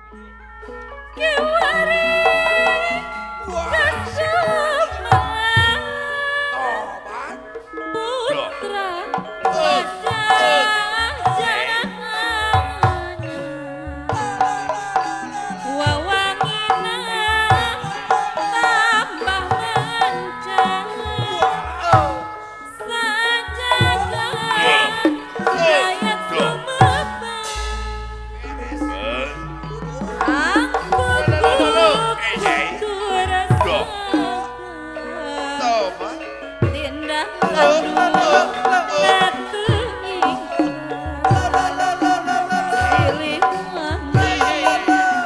Kiwari Kesuma Tobat. Putra Pajajaran Wawangina tambah mencang Sajagat dayat sumebang Angkut kudu Tobat. Tindak tanduk Silih wangi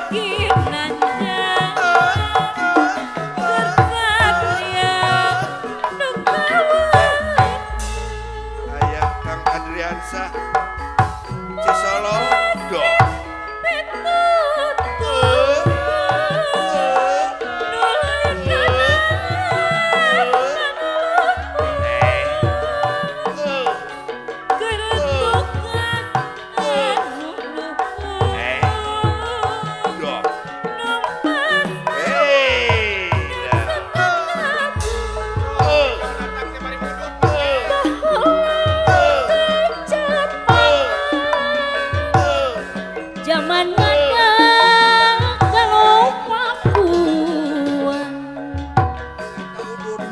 ginanjar Kesatria nu kawentar. Aya Kang Adriansah Cisolo. Pitutur nulai kana Geretukan anu luhur Numpas Hey. Datang teh bari udut. Zaman mana kalau Papua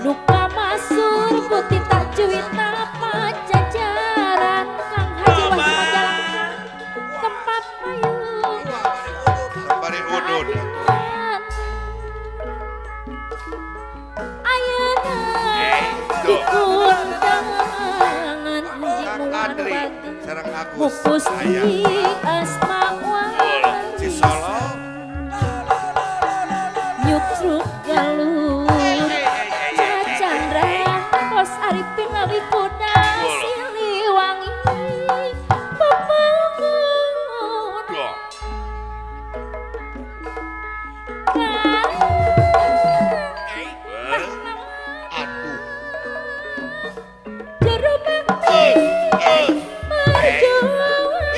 Luka masur putih tak cuwita pajajaran Kang Haji Wahyu Majalengka tempat payung Bari udut. Keadilan. Ayeuna dikundangan hiji Kang anu Adri bager sareng Agus. Mupus Aya di asma Cisolo. Nyutruk galur Chandra Kos Arifin Lawi Kuda Siliwangi Pemangun Aduh. Jero bakti perjuangan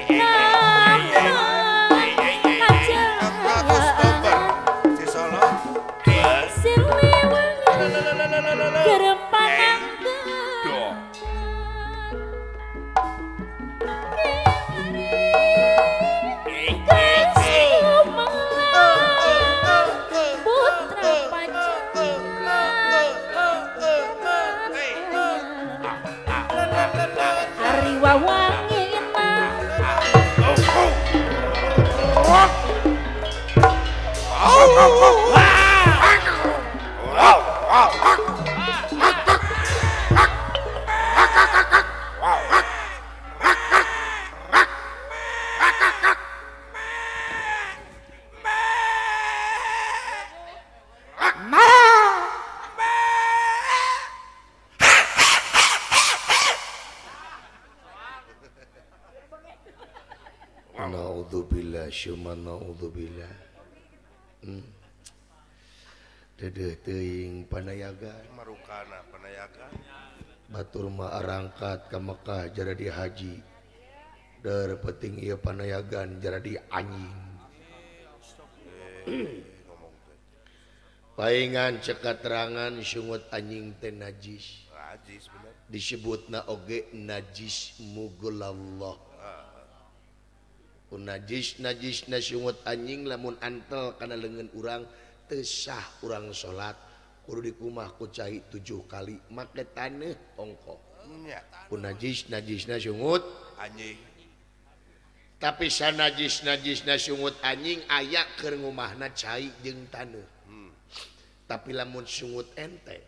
Nama Kang Agus Tomber kajayaan Cisolo. Siliwangi Gerempanangkeun Kesuma Putra Pajajaran Ari wawangina. Naudzubillah syumma naudzubillah. Dedeh teuing panayagan. Marukana panayagan. Batur mah arangkat ka Mekah jadi haji. Der penting ieu panayagan jadi anjing. Ngomong teh. Paingan cek katerangan sungut anjing teh najis. Najis bener. Disebutna oge najis mughallallah. Ku najis najisna sungut anjing lamun antel kana leungeun urang teu sah urang salat kudu dikumah ku cai 7 kali make taneuh ongkoh. Nya. Ku najis najisna sungut anjing. Tapi sanajis najisna sungut anjing aya keur ngumahna cai jeung taneuh. Tapi lamun sungut ente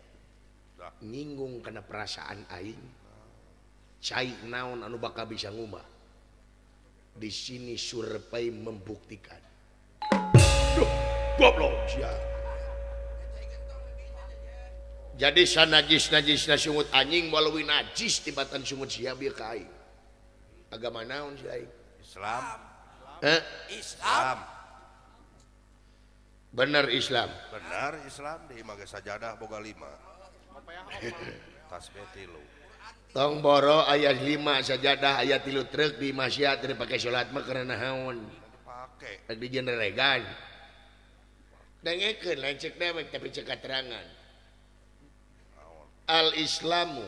nyinggung kana perasaan aing, cai naon anu bakal bisa ngumah. Di sini survei membuktikan. Duh, goblok sia. Jadi sanajis najisna sungut anjing moal leuwih najis tibatan sungut sia bieu ka aing. Agama naon si aing? Islam. Heh? Islam. Bener Islam. Benar Islam di imah ge sajadah boga 5. Tasbih 3. Tong boro aya 5 sajadah aya 3 truk di masjid teu dipake salat mah karena naon? Pake. Rek dijeneregan. Dengekeun lain cek dewek tapi cek katerangan. Al Islamu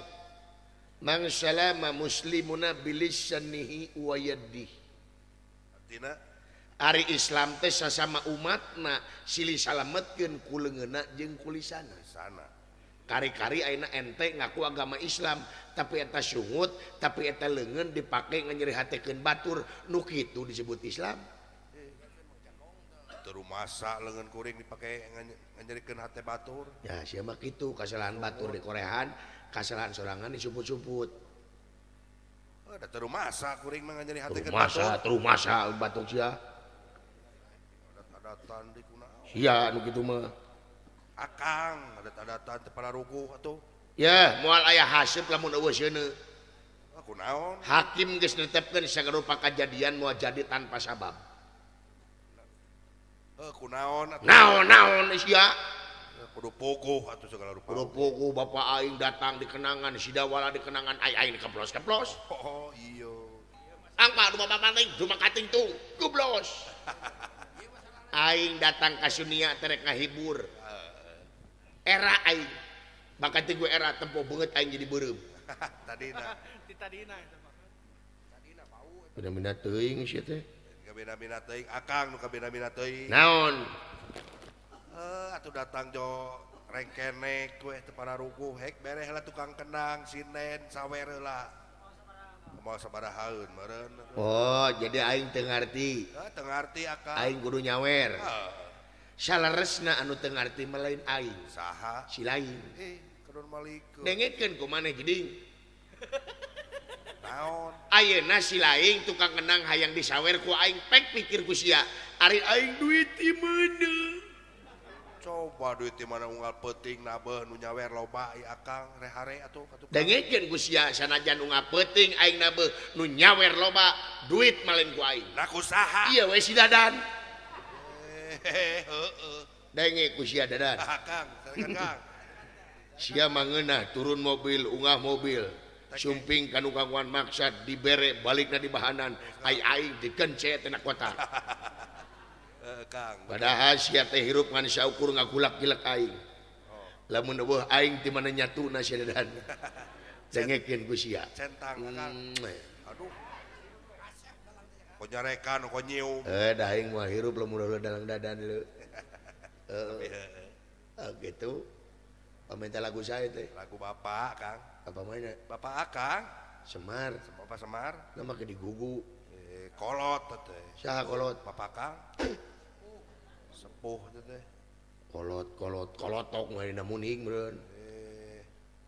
mang salama muslimuna bilisanihi wa yadihi. Artina ari Islam teh sasama umatna silih salametkeun ku leungeunna jeung ku lisana. Sana. Kari-kari ayeuna ente ngaku agama Islam tapi eta sungut tapi eta leungeun dipake nganyerihatekeun batur nu kitu disebut Islam. Teu rumasa leungeun kuring dipake nganyerikeun hate batur. Ya sia mah kitu kasalahan batur dikorehan, kasalahan sorangan disuput-suput. Oh, da teu rumasa kuring mah nganyeri hatekeun batur. Rumasa, teu rumasa batur sia. Adat-adatan di kunaon. Sia nu kitu mah. Akang adat-adatan teu pararuguh atuh. Ya, moal aya haseup lamun eueuh seuneu. Ah, kunaon? Hakim geus netepkeun sagala kajadian moal jadi tanpa sabab. Heuh, kunaon atuh? Naon-naon sia? Kudu puguh atuh segala rupa. Kudu puguh bapak aing datang di kenangan sidawala di kenangan aing aing dikeplos-keplos. Oh, iya. Angka rumah bapak aing rumah kating tung, goblos. Aing datang ka Sunia terek ngahibur. Era aing bakat gue era tempo banget aing jadi beureum. Tadina. Ti tadina eta mah. Tadina bau. Bina-bina teuing sia teh. Kabina-bina teuing akang nu kabina-bina teuing. Naon? Atuh datang jo rengkenek we teu pararuguh hek bereh lah tukang kendang sinden sawer heula. Moal sabarahaeun meureun. Oh, jadi aing teu ngarti. Heuh, teu ngarti akang. Aing kudu nyawer. Heuh. Saleresna anu teu ngarti mah lain aing. Saha? Si lain. Kedon malikeun. Dengekeun ku maneh geuning. Naon? Ayeuna si lain tukang kendang hayang disawer ku aing pek pikir ku sia. Ari aing duit di mana? Coba duit di mana unggal peuting nabeuh nu nyawer loba ieu akang rehare atuh ka tukang. Dengekeun ku sia sanajan unggal peuting aing nabeuh nu nyawer loba duit mah lain ku aing. Lah ku saha? Ieu we si Dadan. Heeh. Denge ku sia Dadan. Akang, sarekan Kang. Sia mangeunah turun mobil, ungah mobil. Sumping kanu kaguan maksad dibere balikna di bahanan ai aing digencet tina kota. Kang. Padahal sia teh hirup ngan saukur ngagulak-gilek aing. Lamun eueuh aing ti mana nyatuna sia Dadan. Dengekeun ku sia. Centang Kang. Aduh. Ko nyarekan ko nyium. Da aing mah hirup lamun eueuh dalang Dadan leu. Heeh. Gitu. Paminta lagu saya teh. Lagu Bapak, Kang. Apa mainnya? Bapak Akang. Semar. Bapak Semar. Nama ke digugu. Kolot teh. Saha kolot? Bapak Kang. Sepuh teh. Kolot kolot kolotok mah dina muning meureun.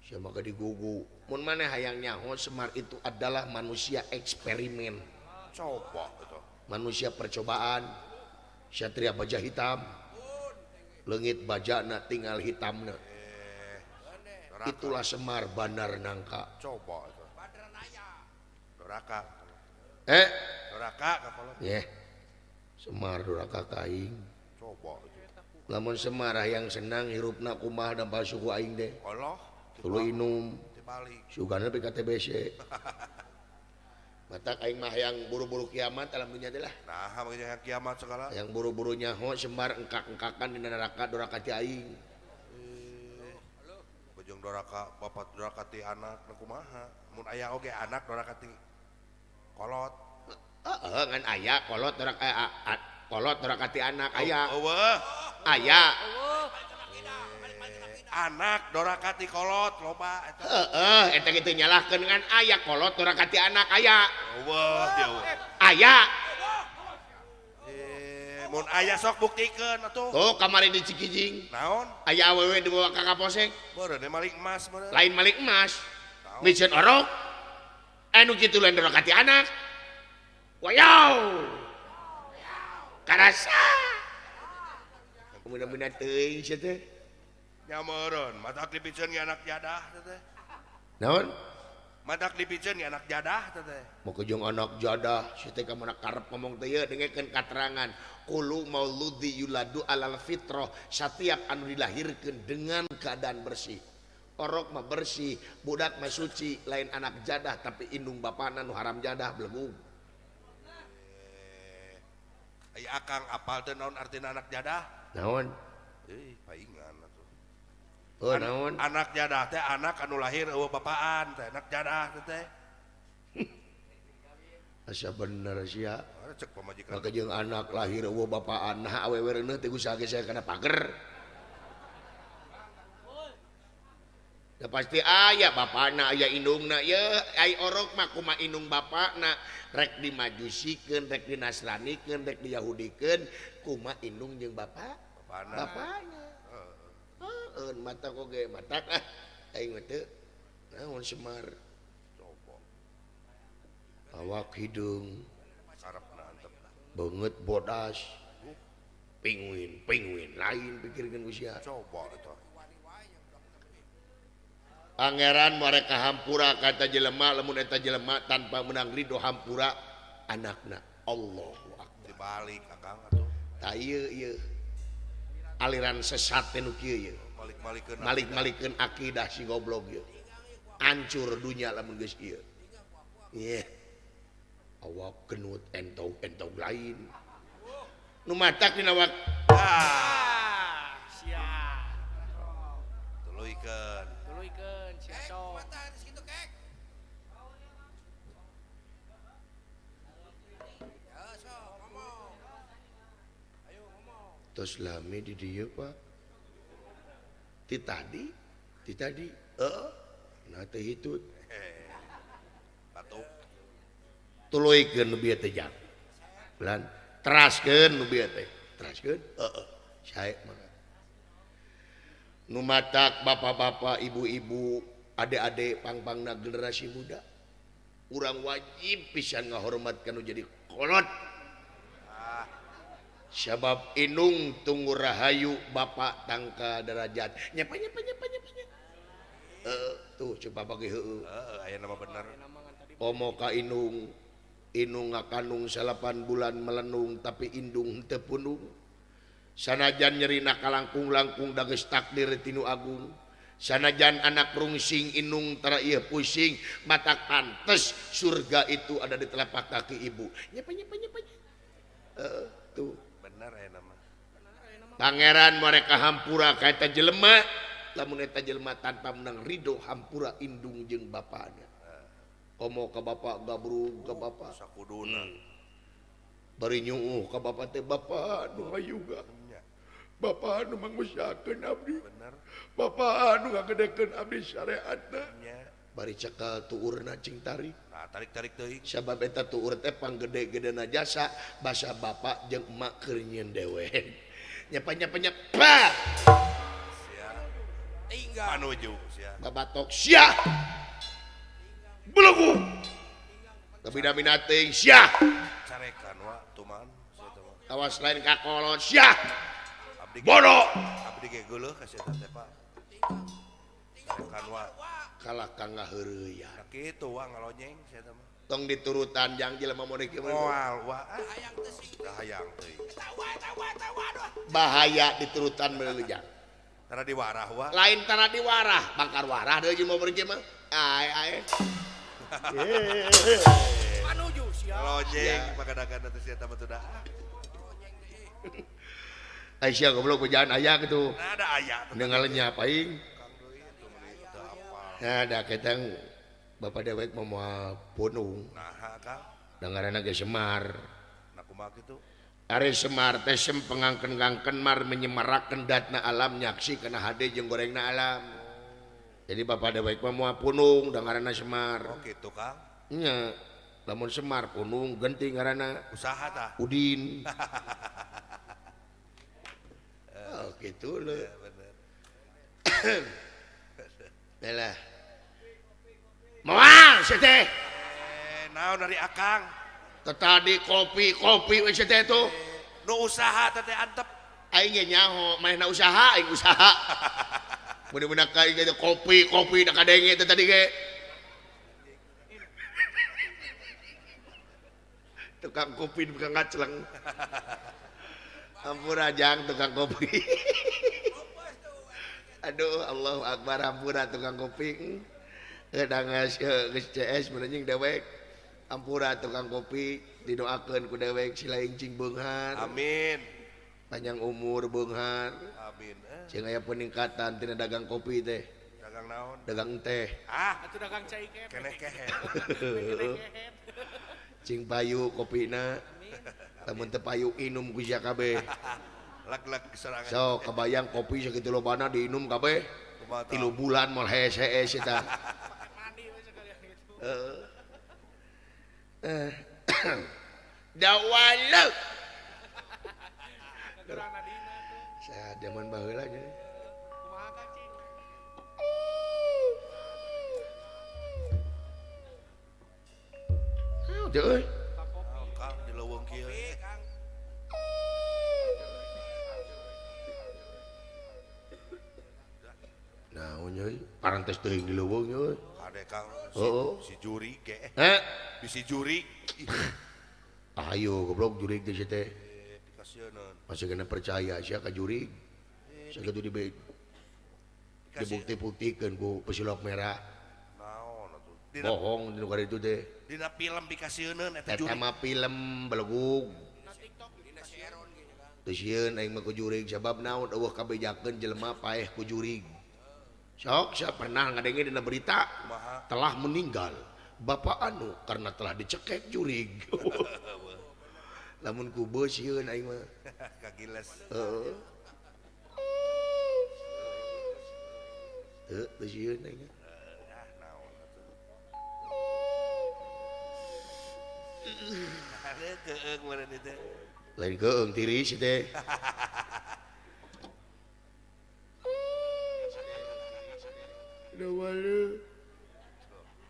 Sia mah ke digugu. Mun maneh hayang nyaho Semar itu adalah manusia eksperimen. Coba itu. Manusia percobaan. Satria baja hitam. Leungit bajana tinggal hitamna. Itulah Semar Bandar Nangka. Coba itu. Doraka. Doraka ka kolot. Yeh. Semar doraka ka aing. Coba itu. Lamun Semar hayang senang hirupna kumaha da suku aing teh. Allah. Tuluy inum. Tibalik. Sugana ka TBC. Matak aing mah hayang buru-buru kiamat alam dunya teh lah. Nah, hayang kiamat segala. Hayang buru-buru nyaho Semar engkak-engkakan dina neraka doraka ti aing. Bejong doraka bapak doraka ti anak na kumaha mun aya oge anak doraka ti kolot. Heeh, ngan aya kolot doraka kolot doraka ti anak aya. Eueuh. Aya. Anak doraka ti kolot loba eta. Heeh, eta kitu nyalahkeun ngan aya kolot doraka ti anak aya. Eueuh dia. Aya. Mun aya sok buktikeun atuh. Tuh kamari di Cikijing. Naon? Aya awewe dibawa ka Kapolsek. Meureun maling emas meureun. Lain maling emas. Miceun orok. Anu kitu lain doraka ti anak. Wayaw. Karasa. Mudah-mudahan teuing sia teh. Nya meureun, matak dipiceun ge anak jadah teh. Naon? Matak dipiceun ge anak jadah teh. Mau kejong anak jadah, si teh ka mana karep ngomong teh ieu dengekeun katerangan. Qulu mauludi yuladu alal fitrah, setiap anu dilahirkeun dengan keadaan bersih. Orok mah bersih, budak mah suci, lain anak jadah tapi indung bapana nu haram jadah belegug. Ai akang apal teu naon artina anak jadah? Naon? Paingan atuh. Oh, naon? Anak jadah teh anak anu lahir eueuh bapaan teh, anak jadah teh. Asa bener sia. Cek pamajikan. Maka jeung anak lahir eueuh bapaan, nah awewe reuneuh teh usaha ge saya kana pager. Ya pasti aya bapana aya indungna ye ai orok mah kumaha indung bapana rek dimajusikeun rek dinasranikeun rek diyahudikeun kumaha indung jeung bapak bapana bapana heeh mata oge mata ah aing mah teu naon Semar coba awak hidung sarepna antep beungeut bodas pinguin pinguin lain pikirkeun ku sia coba eta. Pangeran mereka hampura kata jelema lamun eta jelema tanpa menang ridho hampura anakna Allahu akbar dibalik akang atuh tah ieu ieu aliran sesat teh nu kieu ieu malik-malikeun malik-malikeun akidah si goblok ieu hancur dunya lamun geus ieu ye awak genut entog-entog lain nu matak dina wak ah sia tuluykeun tuluykeun sia sok tos lami di dieu Pak ti tadi heeh nah teh hitut batuk tuluykeun nu bieu teh jang lan teraskeun nu bieu teh teraskeun heeh sae mah nu matak bapak-bapak ibu-ibu adik-adik pangpangna generasi muda urang wajib pisan ngahormat kanu jadi kolot sabab inung tunggu rahayu bapak tangka derajat nyapa nyapa nyapa nyapa tuh coba bagi heueuh aya nama bener komo ka inung inung ngakanung 8 bulan melenung tapi indung teu punung sanajan nyerina kalangkung-langkung da geus takdir tinu agung sanajan anak rungsing inung tara ieu pusing mata pantes surga itu ada di telapak kaki ibu nyapa nyapa nyapa tuh bener aya nama pangeran mereka hampura ka eta jelema lamun eta jelema tanpa menang ridho hampura indung jeung bapana komo ka bapak gabrug ka bapak sakuduna bari nyuuh ka bapak teh bapak nu hayuga bapak anu mangusahakeun abdi bener bapak anu ngagedekeun abdi syariatna bari cekal tuurna cing tarik nah tarik-tarik teuing sabab eta tuur teh panggede-gedena jasa basa bapak jeung emak keur nyieun dewek nyapa-nyapa nyapa sia tinggal panuju sia babatok sia belegu kabina-bina teuing sia carekan wa tuman sia teh mah awas lain kakolot sia abdi bodoh abdi ge geuleuh ka sia teh Pak carekan wa kalah ka ngaheureuyah nah kitu wa ngalonyeng sia teh mah tong diturutan jang jelema mun kieu moal wa hayang teu sing hayang teuing bahaya diturutan meuleuh jang tara diwarah wa lain tara diwarah bangkar warah deui jeung mun kieu mah ae ae panuju sia ngalonyeng pakadagan teh sia teh mah teu Aisyah goblok bejaan aya gitu. Nah, ada aya. Dengar lenyap aing. Kang deui atuh meuni teu apal. Nah, da ketang bapak dewek mah moal punung. Naha Kang? Da ngaranna ge Semar. Nah kumaha kitu? Ari Semar teh sem pengangken-ngangken mar menyemarakeun datna alam nyaksi kana hade jeung gorengna alam. Jadi bapak dewek mah moal punung da ngaranna Semar. Oh kitu Kang. Nya. Lamun Semar punung genti ngaranna. Usaha tah. Udin. Oh gitu loh. Ya, bener. Lah. Moal sia teh. Naon dari akang? Tadi kopi-kopi we sia teh tuh. Nu usaha teh antep. Aing ge nyaho, manehna usaha, aing usaha. Bener-bener ka aing ge kopi-kopi da kadenge teh tadi ge. Tukang kopi tukang ngacleng. Ampura jang tukang kopi. Aduh, Allahu Akbar, hampura tukang kopi. Geus geus CS mun dewek. Hampura tukang kopi, didoakeun ku dewek sila cing beunghar. Amin. Panjang umur beunghar. Amin. Cing aya peningkatan tina dagang kopi teh. Dagang naon? Dagang teh. Ah, atuh dagang cai kemet. Keneh kehe. Cing payu kopina. Lamun teu payu inum ku sia kabeh. Lag-lag serangan. So kebayang kopi sakitu lobana diinum kabeh. 3 bulan moal hees-hees eta. Heeh. Dawala. Saya zaman baheula nya. Kumaha Kang Cing? Heuh teh euy. Kang di leuweung kieu. Naon euy? Parantos teuing di leuweung euy. Kade Kang si jurig ge. Heh? Bisi jurig. Ayo goblok jurig teh sia teh. Pikasieun. Masih kena percaya sia ka jurig. Sakitu dibukti-buktikeun ku pesulap merah. Naon atuh? Bohong dinu karitu teh. Dina film pikasieuneun eta jurig. Eta mah film belegug. Teu sieun aing mah ku jurig sabab naon eueuh kabejakeun jelema paeh ku jurig. Sok saya pernah ngadenge dina berita telah meninggal bapak anu karena telah dicekek jurig. Lamun ku beus sieun aing mah. Kagiles. Heeh. Teu teu sieun aing. Ah naon atuh. Keung meureun itu. Lain keung tiris teh. Wale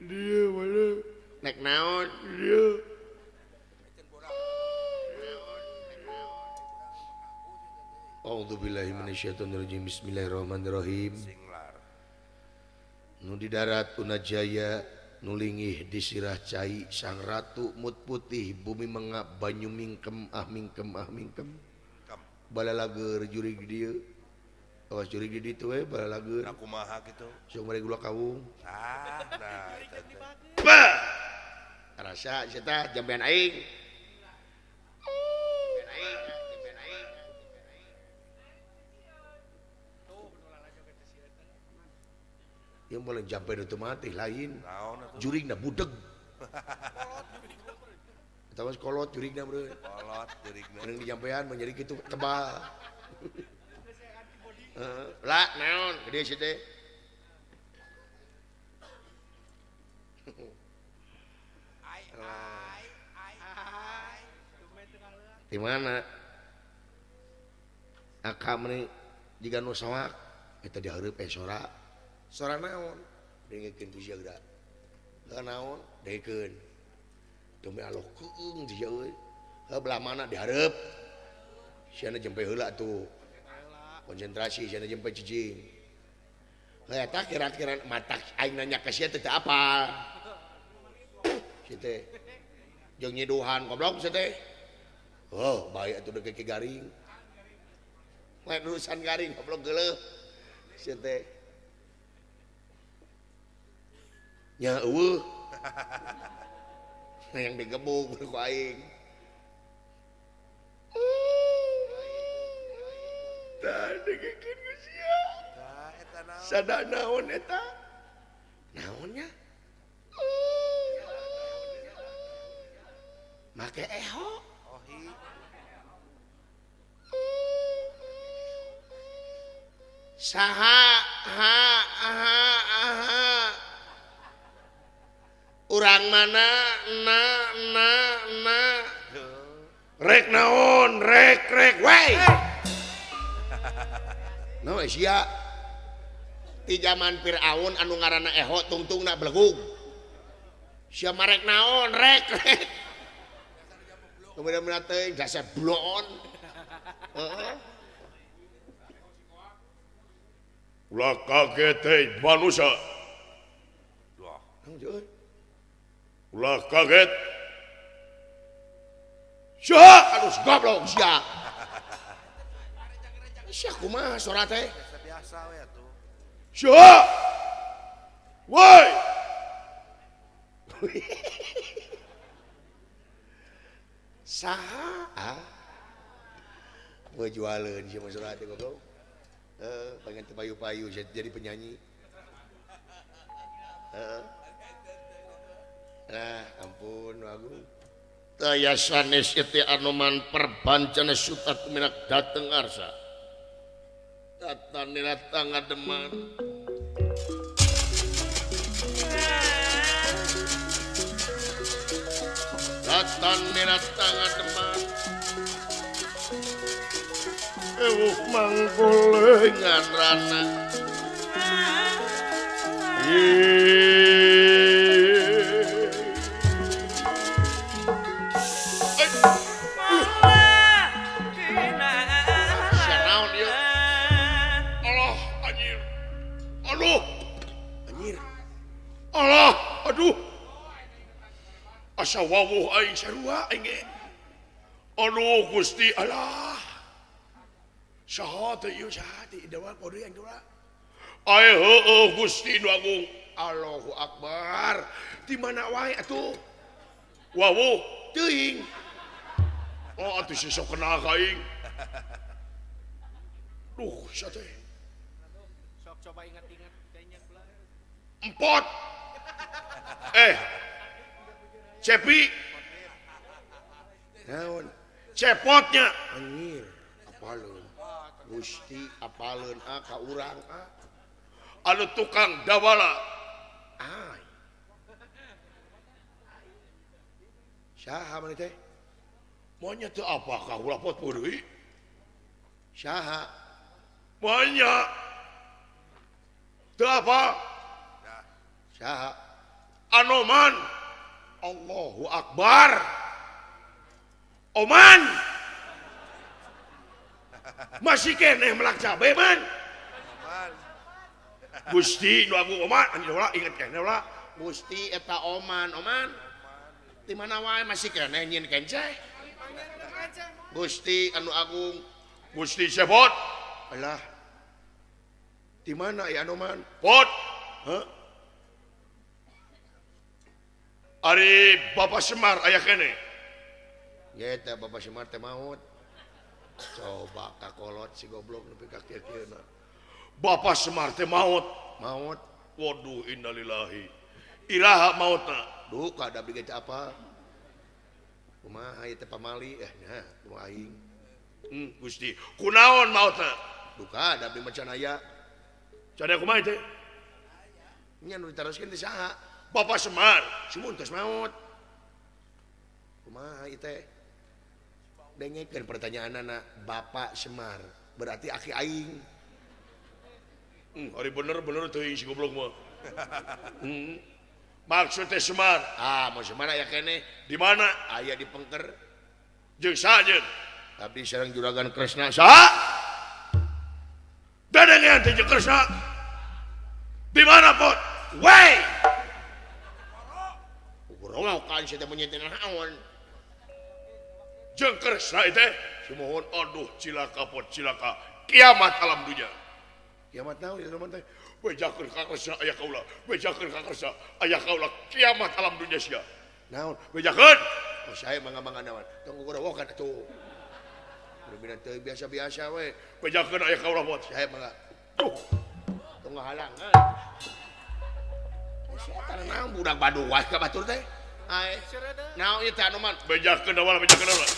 dia wale nek naon dia A'udzubillahi minasyaitonirrajim. Bismillahirrahmanirrahim. Nu di darat Unajaya nulingih di sirah cai sang ratu mut putih bumi mengap banyu mingkem ah mingkem ah mingkem balalager jurig dieu. Awas jurig di ditu we balalager. Nah kumaha kitu? Sok mere gula kawung. Ah, nah eta teh. Rasa sia tah jambean aing. Ieu moal jampean otomatis lain. Jurigna budeg. Eta mah kolot jurigna beureun. Kolot jurigna. Mending dijampean mah jadi kitu tebal. Lah naon gede sih teh. Di mana? Akam nih jika nu soak eta dihareup sora. Sora naon? Dengekeun ku sia geura. Heuh naon? Dengekeun. Demi Allah keung sia euy. Heuh belah mana dihareup? Siana jempe heula tuh. Konsentrasi siana jempe cicing. Heuh eta kira-kira mata aing nanya ka sia teh teu apal. Si teh jeung nyiduhan goblok si teh. Oh, bae atuh deuk ke garing. Lain urusan garing goblok geuleuh. Si teh. Nya eueuh. Yang digebuk ku aing. Tah dengekeun ku sia. Tah eta naon? Sada naon eta? Naonnya? Make eho. Ohi. Saha ha ha ha. Urang mana na na na. Rek naon rek rek wey. No sia. Ti zaman Firaun anu ngaranna eho tungtungna belegug. Sia marek naon rek rek. Kemudian teuing dasar bloon. Heeh. Ulah kaget teh manusia. Duh. Ulah kaget. Sia, aduh goblok sia. Sia kumaha sora teh? Biasa we atuh. Saha? Woi. Saha? Gua jualeun si Mas Surat goblok. Pengen teu payu-payu jadi penyanyi. Nah, ampun agung. Taya sanes ieu Anoman perbancana suta kuminak dateng arsa. Tata nilata ngademan. Tata nilata ngademan. Ewuh mangkulengan rana. Allah, aduh. Asa wawuh aing sarua aing ge. Aduh Gusti Allah. Saha teh ieu saha teh dewa podo yang dua. Ae heueuh Gusti nu agung. Allahu Akbar. Di mana wae atuh? Wawuh teuing. Oh atuh sesok kenal ka aing. Duh, sate. Sok coba ingat-ingat kayaknya pula. Empot. Cepi. Naon? Cepotnya. Anjir, apaleun. Gusti apaleun ah ka urang ah. Anu tukang dawala. Ay. Saha maneh teh? Monya teu apa ka ulah pot deui? Saha? Monya. Teu apa? Saha? Anoman. Allahu Akbar. Oman. Masih keneh melak cabe man. Gusti nu agung Oman, anjing ulah inget keneh ulah. Gusti eta Oman, Oman. Di mana wae masih keneh nyieun kenceh. Gusti anu agung, Gusti Cepot. Alah. Di mana ya Anoman? Pot. Hah? Ari Bapak Semar aya keneh. Ye teh Bapak Semar teh maot. Coba kakolot si goblok nepi ka kieu-kieuna. Bapak Semar teh maot. Maot. Waduh innalillahi. Iraha maotna? Duka da abdi ge apa? Kumaha ieu teh pamali nya kumaha aing. Gusti, kunaon maotna? Duka da abdi mah can aya. Can aya kumaha teh? Nya nu ditaroskeun teh saha? Bapak Semar, sumun tos maot. Kumaha ieu teh? Dengekeun pertanyaanana Bapak Semar, berarti aki aing. Ari bener-bener teuing si goblok mah. Maksud teh Semar. Ah, mau Semar aya keneh. Di mana? Aya di Pengker. Jeung saha jeung? Abdi sareng Juragan Kresna. Saha? Dadengean teh jeung Kresna. Di mana, Pot? Wey! Kan si teh menyetin naon. Jeung Kresna teh sumuhun aduh cilaka pot cilaka kiamat alam dunya. Kiamat naon ieu teman teh? Bejakeun ka Kresna aya kaula, bejakeun ka Kresna aya kaula kiamat alam dunya sia. Naon? Bejakeun. Oh saya mangga-mangga naon. Tong gorowokan atuh. Bener teu biasa-biasa we. Bejakeun aya kaula pot. Saya mangga. Tuh. Tong ngahalangan. Sia naon budak Bandung wae ka batur teh. Ai. Naon ieu teh Anoman? Bejakeun awal, bejakeun awal.